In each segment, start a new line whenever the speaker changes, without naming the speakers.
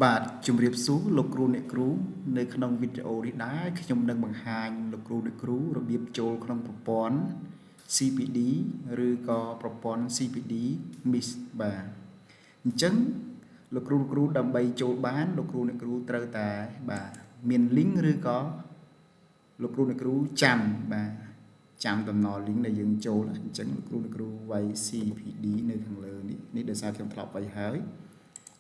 បាទជំរាបសួរលោកគ្រូអ្នកគ្រូនៅក្នុងវីដេអូនេះដែរខ្ញុំនឹងបង្ហាញលោកគ្រូអ្នកគ្រូរបៀបចូលក្នុងប្រព័ន្ធ CPD ឬក៏ប្រព័ន្ធ CPD MIS បាទអញ្ចឹងលោកគ្រូគ្រូដើម្បីចូលបានលោកគ្រូអ្នកគ្រូត្រូវតែបាទមាន link ឬក៏លោកគ្រូអ្នកគ្រូចាំបាទចាំតំណ link ដែលយើងចូលអញ្ចឹងលោកគ្រូអ្នកគ្រូវាយ CPD នៅខាងលើនេះនេះដោយសារខ្ញុំធ្លាប់វាយហើយ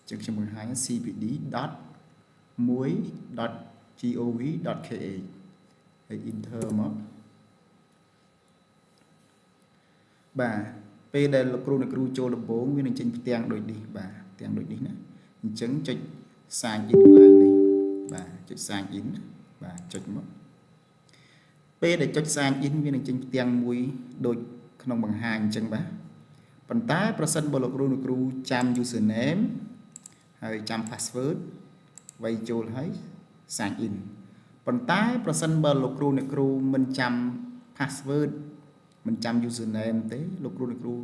អញ្ចឹងខ្ញុំបង្ហាញ cpd.1.gov.kh ហើយ enter មកបាទពេលដែលលោកគ្រូអ្នកគ្រូចូលដំបូងវានឹងចេញផ្ទាំងដូចនេះបាទផ្ទាំងដូចនេះណាអញ្ចឹងចុច sign in កន្លែងនេះបាទចុច sign in បាទចុចមកពេលដែលចុច sign in វានឹងចេញផ្ទាំងមួយដូចក្នុងបង្ហាញអញ្ចឹងបាទប៉ុន្តែប្រសិនបើលោកគ្រូអ្នកគ្រូចាំ username ហើយចាំ password វាយចូលហើយ sign in ប៉ុន្តែប្រសិនបើលោកគ្រូអ្នកគ្រូមិនចាំ password មិនចាំ username ទេលោកគ្រូអ្នកគ្រូ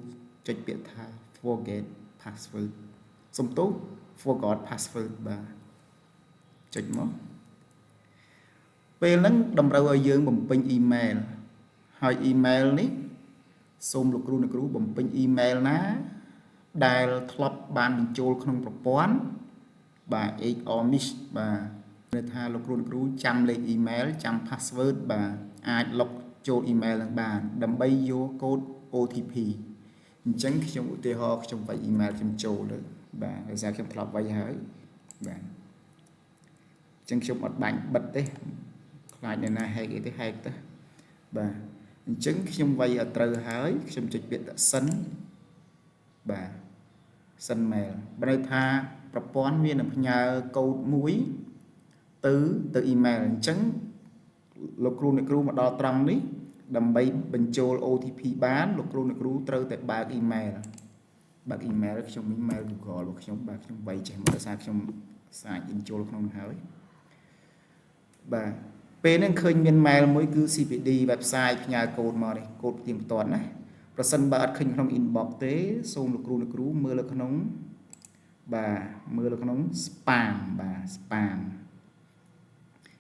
ចុចពាក្យថា forget password សុំទោស forgot password បាទចុចមកពេលហ្នឹងតម្រូវឲ្យយើងបំពេញ email ហើយ email នេះសូមលោកគ្រូអ្នកគ្រូបំពេញ email ណាដែលធ្លាប់បានបញ្ចូលក្នុងប្រព័ន្ធបាទ HRMIS បាទន័យថាលោកគ្រូអ្នកគ្រូចាំលេខ email ចាំ password បាទអាច log ចូល email នឹងបានដើម្បីយកកូដ OTP អញ្ចឹងខ្ញុំឧទាហរណ៍ខ្ញុំវាយ email ខ្ញុំចូលទៅបាទដោយសារខ្ញុំធ្លាប់វាយហើយបាទអញ្ចឹងខ្ញុំអត់បាញ់បិទទេខ្លាចអ្នកណា hack អីទេ hack ទៅបាទអញ្ចឹងខ្ញុំវាយឲ្យត្រូវហើយខ្ញុំចុចពាក្យថា send បាទ send mail បើន័យថាប្រព័ន្ធវានឹងផ្ញើកូដមួយទៅទៅ email អញ្ចឹងលោកគ្រូអ្នកគ្រូមកដល់ត្រង់នេះដើម្បីបញ្ចូល OTP បានលោកគ្រូអ្នកគ្រូត្រូវតែបើក email បើក email ខ្ញុំ email Google របស់ខ្ញុំបាទខ្ញុំវាយចេះមកដោយសារខ្ញុំ sign in ចូលក្នុងនោះហើយបាទពេលហ្នឹងឃើញមាន mail មួយគឺ CPD website ផ្ញើកូដមកនេះកូដផ្ទៀងផ្ទាត់ណាប្រសិនបើអត់ឃើញក្នុង inbox ទេសូមលោកគ្រូអ្នកគ្រូមើលនៅក្នុងបាទមើលនៅក្នុង spam បាទ spam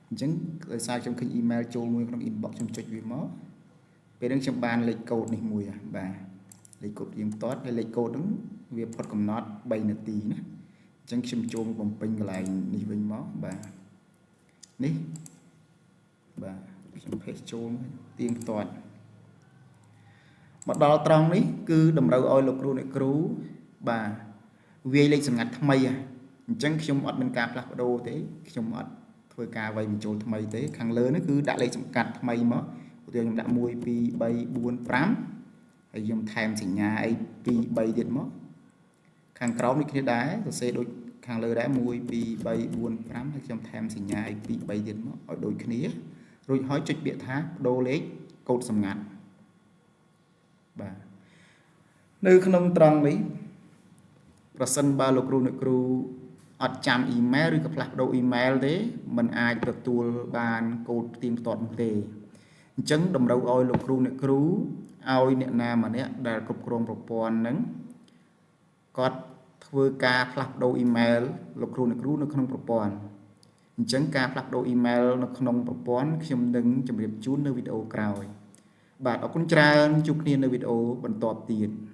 អញ្ចឹងដោយសារខ្ញុំឃើញ email ចូលមួយក្នុង inbox ខ្ញុំចុចវាមកពេលហ្នឹងខ្ញុំបានលេខកូដនេះមួយបាទលេខកូដផ្ទៀងផ្ទាត់ហើយលេខកូដហ្នឹងវាផុតកំណត់3នាទីណាអញ្ចឹងខ្ញុំចូលមកបំពេញកន្លែងនេះវិញមកបាទនេះបាទខ្ញុំ paste ចូលទៀងផ្ទាត់មកដល់ត្រង់នេះគឺតម្រូវឲ្យលោកគ្រូអ្នកគ្រូបាទវាយលេខសម្ងាត់ថ្មីអញ្ចឹងខ្ញុំអត់មានការផ្លាស់ប្ដូរទេខ្ញុំអត់ធ្វើការវាយបញ្ចូលថ្មីទេខាងលើនេះគឺដាក់លេខសម្កាត់ថ្មីមកឧទាហរណ៍ខ្ញុំដាក់1 2 3 4 5ហើយខ្ញុំថែមសញ្ញាអី2 3ទៀតមកខាងក្រោមនេះគ្នាដែរសរសេរដូចខាងលើដែរ1 2 3 4 5ហើយខ្ញុំថែមសញ្ញាអី2 3ទៀតមកឲ្យដូចគ្នារួចហើយចុចពាក្យថាបដូរលេខកូដសម្ងាត់បាទនៅក្នុងត្រង់នេះប្រសិនបើលោកគ្រូអ្នកគ្រូអត់ចាំអ៊ីមែលឬក៏ផ្លាស់ប្ដូរអ៊ីមែលទេมันអាចទទួលបានកូដផ្ទៀងផ្ទាត់នោះទេអញ្ចឹងតម្រូវឲ្យលោកគ្រូអ្នកគ្រូឲ្យអ្នកណាម្នាក់ដែលគ្រប់គ្រងប្រព័ន្ធហ្នឹងគាត់ធ្វើការផ្លាស់ប្ដូរអ៊ីមែលលោកគ្រូអ្នកគ្រូនៅក្នុងប្រព័ន្ធអញ្ចឹងការផ្លាស់ប្ដូរអ៊ីមែលនៅក្នុងប្រព័ន្ធខ្ញុំនឹងជម្រាបជូននៅវីដេអូក្រោយបាទអរគុណច្រើនជួបគ្នានៅវីដេអូបន្ទាប់ទៀត។